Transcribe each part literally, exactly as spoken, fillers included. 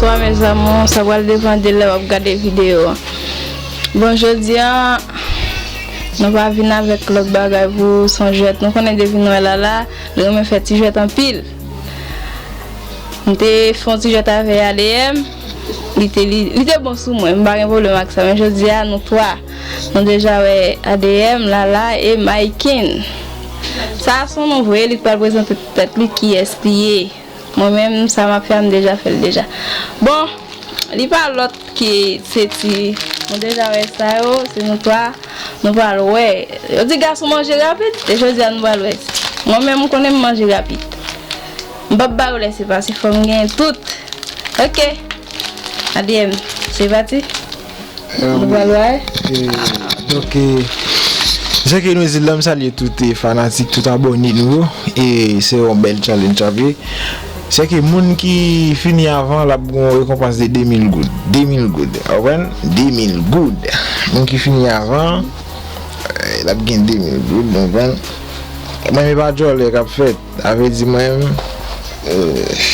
Wa, mes amours, sa pral depann de lè w ap gade videyo a. Bon, jodi a, nou pa vin avèk lòt bagay pou se yon jwèt. Nou konnen depi nou wè Lala, li renmen fè ti jwèt anpil. M te fè yon ti jwèt avè A D M, li te, li, li te bon sou mwen, m pa gen pwoblèm ak sa. Men jodi a, nou twa, nou deja wè A D M, Lala e Maikin. Sa a se yon nouvo, e li k pral prezante tèt li kiyès li ye. Mwen menm, sa m ap fè a, m deja fè l deja. Bon, li pa lòt ke se ti, nou deja wè sa yo, se nou twa, nou pral wè. Yo di gason manje rapid, e jodi a nou pral wè. Mwen menm, m konnen m manje rapid. M p ap ba yo lè se pase, fò m genyen tout. Ok. A D M, se pati. Nou pral wè. E, donk, e, jan ke nou di l la, m salye tout, e, fanatik, tout abòne nou yo. E se yon bèl challenge sa vre. Se ke moun ki fini avan, l ap gen yon rekonpans de de mil goud. De mil goud. Ou konprann? De mil goud. Moun ki fini avan, e, l ap gen de mil goud. Ou konprann? Mwen, men pa djòlè k ap fèt. Sa vle di mwen, euh,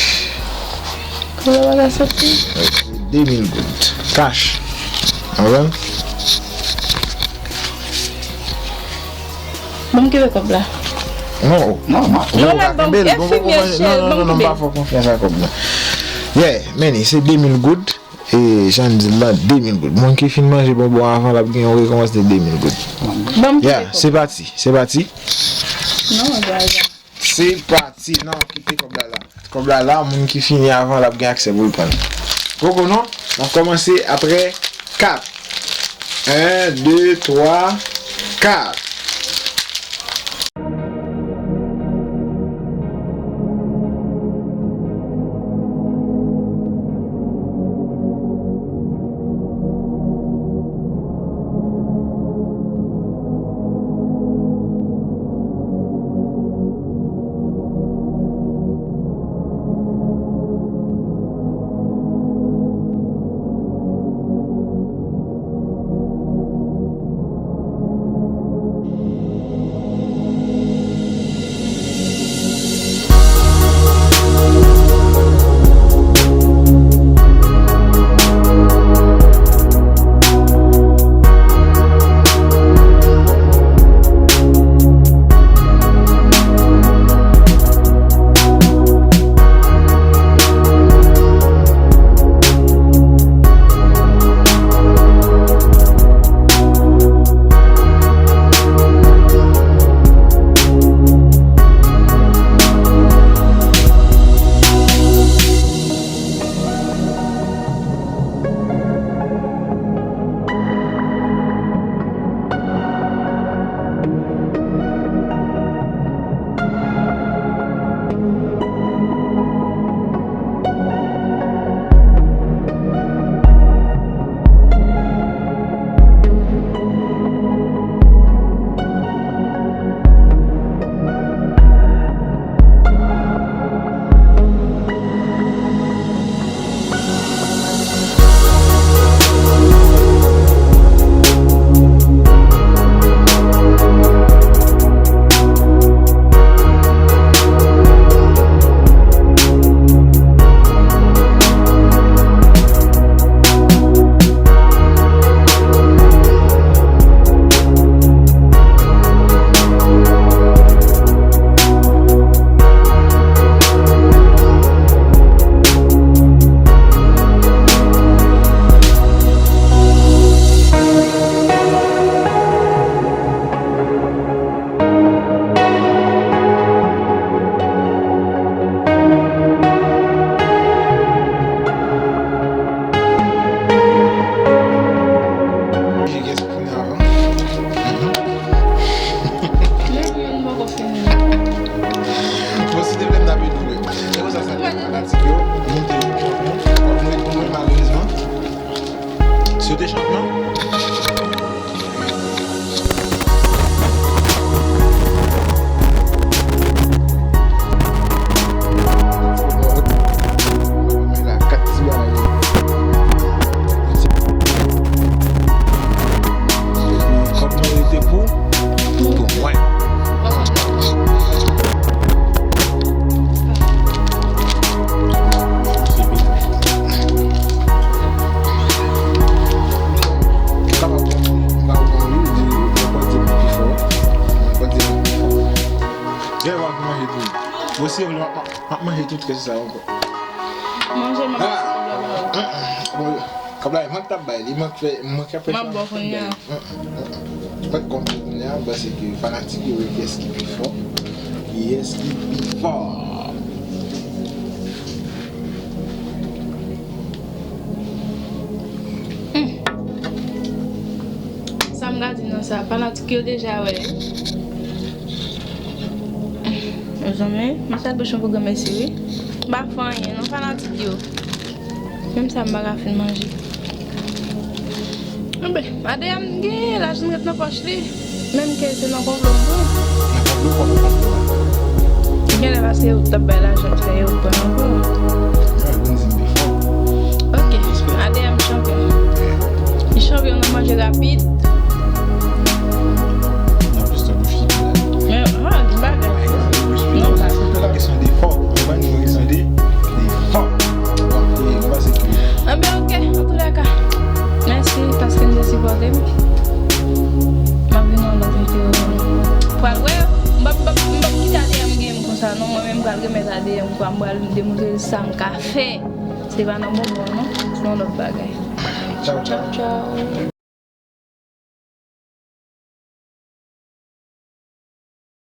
Kote bagay soti? De mil goud. Cash. Ou konprann? Ban m kenbe kòb la. Non. Non, non. Non, non, men ban m kenbe l. Bon, bon, bon, enfimye, non, non, non, non, m pa fè konfyans a kòb la. Yeah, men se de mil goud. E jan n di l la, de mil goud. Moun ki fin manje bonbon avan, l ap gen yon rekonpans de de mil goud. Ban m kite kòb. Yeah, se pati, se pati. Non, se pati, non, kite kòb la la. Kòb la la, moun ki fini avan, l ap gen aksè pou l pran l. Poko non, n ap kòmanse apre kat. En, de, twa, kat. Manje tou. Bon, si w vle, m ap, m ap manje tou, trè se sa ankò. Manje, manje. Bon, kòb la, mwen t ap bay li, mwen fè, mwen ka fè M ap bò kounye a. Mwen kontan kounye a, m panse ke fanatik yo wè kiyès ki pi fò. Kiyès ki pi fò. Sa m ka di nan sa, fanatik yo deja wè. Mezanmi, m ap salye bouch mwen pou granmèsi wi. M pa fè anyen non fanatik yo. Menm sa m pa ka fin manje. Enben, A D M genyen lajan ret nan pòch li. Menm ke se nan konplo m pran. Genlè paske yo t ap bay lajan fè yo pran ankò. Ok, A D M chanpyon. Li chanpyon nan manje rapid. Men, ah, gen bagay. Non, pa. Kesyon de fò. Mwen, nou kesyon de, de fò. Bon, e, mwen panse ke Enben, ok, antoulèka. Mèsi paske n te sipòte m. M ap vin nan lòt videyo. Pral wè, m p ap, m p ap, m p ap kite A D M gen m konsa non. Mwen menm m pral remèt A D M kwa, m pral demontre l sa m ka fè. Se pa nan bonbon non, se yon lòt bagay. Tchaw, tchaw. Tchaw, tchaw.